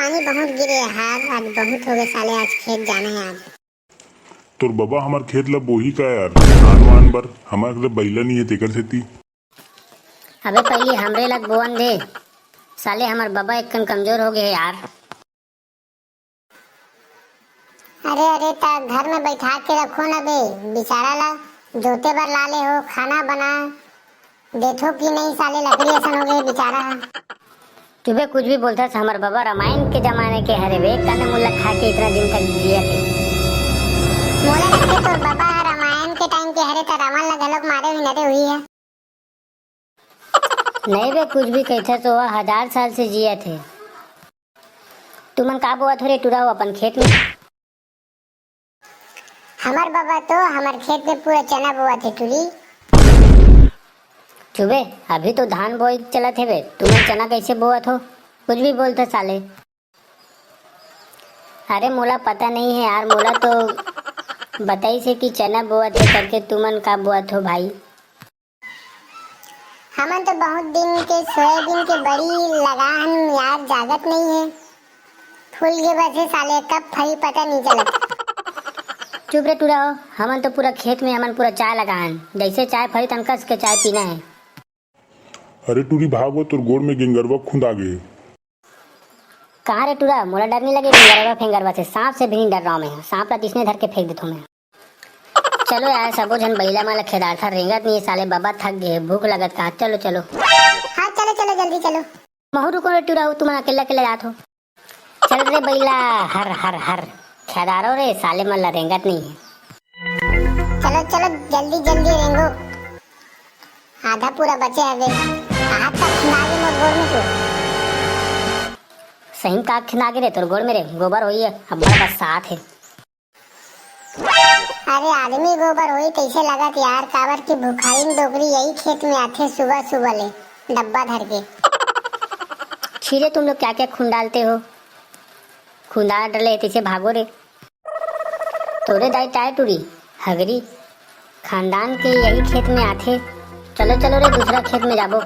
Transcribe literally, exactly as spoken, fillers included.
पानी बहुत गिरे यार, आज बहुत हो गए साले, आज खेत जाना है आज। तोर बबा हमर खेत ला बोही का यार, धान वान बर? हमर करा बइला नहीं है तेकर सेती। अबे पहली हमरे लग बोवन दे, साले हमर बबा एक कन कमजोर हो गए यार। अरे अरे, त घर में बैठा के रखो ना बे, बेचारा ला जोते बर ला ले हो, खाना बना देथो कि नहीं साले, लकड़ी असन हो गए बेचारा। चुबे, कुछ भी बोलथस, हमर बबा रामायण के जमाने के हरे बे, कंद मुल्ला खा के इतना दिन तक जिया थे। मोला लगथे तोर बबा ह रामायण के टाइम के हरे, त रावण ला घलोक मारे हुई नरे हुई है। नहीं बे, कुछ भी कहथस, वो हजार साल से जिया थे। तुमन का बोअत हो रे टुरा हो अपन खेत में? हमर बबा तो हमर खेत में पूरा चना बोअत हे टुरी। चुबे, अभी तो धान बोई चलत हे बे, तुमन चना कैसे बोअत हो? कुछ भी बोलत हो साले। अरे मोला पता नहीं है यार, मोला तो बताइस हे कि चना बोअत हे करके, तुमन का बोअत हो भाई? हमन तो बहुत दिन के सोयाबीन के बड़ी लगाहन यार, जागत नहीं है। फूल के बस हे साले, कब फरी पता नहीं चलत। चुप रे टूरा हो, हमन तो पूरा खेत में हमन पूरा चाय लगाहन, जैसे चाय फरी तन कस के चाय पीना है। अरे टूरी भागो, तोर गोड़ में गेंगरवा खुंदा गे। कहाँ रे टूरा, मोला डर नहीं लगे गेंगरवा फेंगरवा से, सांप से भी नहीं डर रहा हूँ मैं, सांप ला तिसने धर के फेंक देता हूँ मैं। चलो यार, सबो झन बइला मन ल खेदारथा, रेंगत नहीं साले, बबा थक गए, भूख लगत का। चलो चलो। हाँ चलो चलो, जल्दी चलो। महू रुको रे टुराऊ, तुमन अकेला अकेला जात हो। चल रे बइला, हर हर हर, खेदारो रे, साले मन ल रेंगत नहीं है। चलो चलो, जल्दी जल्दी रेंगो, आधा पूरा बचे हवे। हाथ तक खिंदा गे मोर गोड़ में तो। सही का खिंदा गे रे तोर गोड़ में रे, गोबर होई है, अब्बड़ बरसात है। अरे आदमी गोबर होई तैसे लगत यार, काबर की भुखाइन डोकरी यही खेत में आथे सुबह सुबह ले डब्बा धर के। छी रे, तुम लोग क्या क्या खुंडालते हो? खुंडाल डले तैसे भागो रे। तोरे दाई टाय टूरी हगरी खानदान के यही खेत में आथे। चलो चलो रे, दूसरा खेत में जाबो।